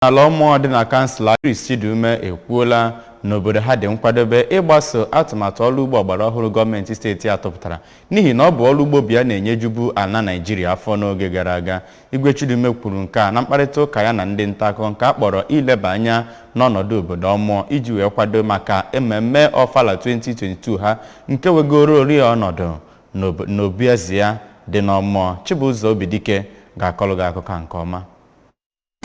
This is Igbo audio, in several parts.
Ala Ọmụọ dị na kansụl Chris Chidume ekwuola na obodo ha dị nkwadobe ịgbaso atụmatụ ọrụ ugbo ọgbara ọhụrụ gọọmenti steeti a tụpụtara, n'ihi na ọ bụ ọrụ ugbo bịa na-enyejubu ala Naijiria afọ n'oge gara aga. Igwe Chidume kwuru nke a na mkparịta ụka ya na ndị nta akụkọ nke a kpọrọ ileba anya n'ọnọdụ obodo Ọmụọ iji wee kwado maka mmemme Ọfala 2022 ha, nke wegoro ori ọnọdụ n'obi eze ya dị n'Ọmụọ. Chibụzọ Obidike ga-akọrọ gị akụkọ a nke ọma.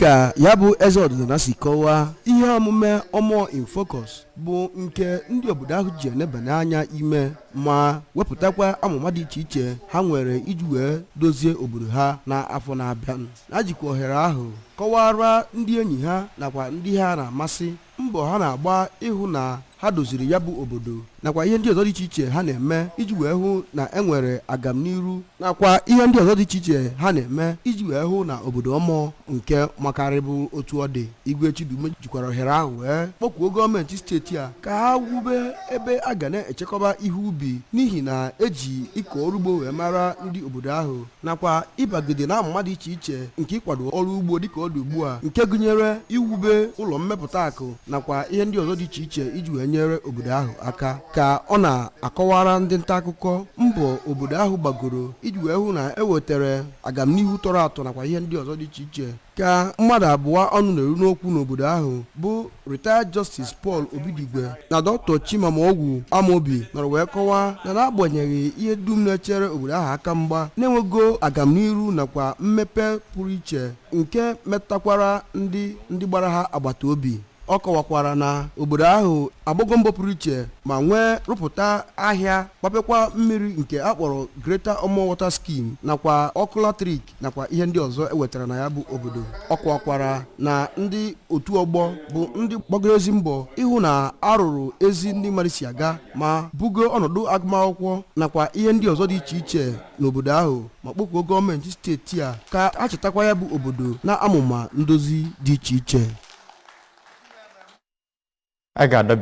Ka ya bụ eze ọdịnala si kọwaa, ihe omume Ọmụọ in Focus bụ nke ndị obodo ahụ ji enebanye anya ime ma wepụtakwa amụma dị iche iche ha nwere iji wee dozie obodo ha n'afọ na-abịa. Ha jikwa ohere ahụ kọwara ndị enyi ha nakwa ndị ha na-amasị mbọ ha na-agba ịhụ na ha doziri ya bụ obodo, nakwa ihe ndị ọzọ dị iche iche ha na-eme iji wee hụ na enwere agamniru, nakwa ihe ndị ọzọ dị iche iche ha na-eme iji wee hụ na obodo Ọmụọ nke makarịbụ otu ọ dị. Igwe Chidume jikwara ohere ahụ wee kpọkuo gọọmenti steeti a ka ha wube ebe a ga na-echekọba ihe ubi, n'ihi na eji ịkọ ọrụ ugbo wee mara ndị obodo ahụ, nakwa ịbagide na amụma dị iche iche nke ịkwado ọrụ ugbo dịka ọ dị ugbu a, nke gụnyere iwube ụlọ mmepụta akụ nakwa ihe ndị ọzọ dị iche iche iji wee nyere obodo ahụ aka. Ka ọ na-akọwara ndị nta akụkọ mbọ obodo ahụ gbagoro iji wee hụ na e wetara agamnihu tọrọ atọ nakwa ihe ndị ọzọ dị iche iche, ka mmadụ abụọ ọnụ na-eru n'okwu n'obodo ahụ, bụ retired Justice Paul Obidigwe na Dr. Chimamogwu Amobi, nọrọ wee kọwaa na n'agbanyeghị ihe dum na-echere obodo ahụ aka mgba, na-enwego agamniru nakwa mmepe pụrụ iche nke metụtakwara ndị gbara ha agbata obi. Ọ kọwakwara na obodo ahụ agbago mbọ pụrụ iche ma nwee rụpụta ahịa, gbapekwa mmiri nke a kpọrọ Greater Omo Water Scheme, nakwa ọkụ latrik, nakwa ihe ndị ọzọ ewetara na ya bụ obodo. Ọ kọwakwara na ndị otu ọgbọ bụ ndị gbagoro ezi mbọ ịhụ na arụrụ ezi ndị mmadụ si aga ma bugo ọnọdụ agụmakwụkwọ nakwa ihe ndị ọzọ dị iche iche n'obodo ahụ, ma kpọkuo gọọmenti steeti a ka a chetakwa ya bụ obodo na amụma ndozi dị iche iche. A ga-adọbi.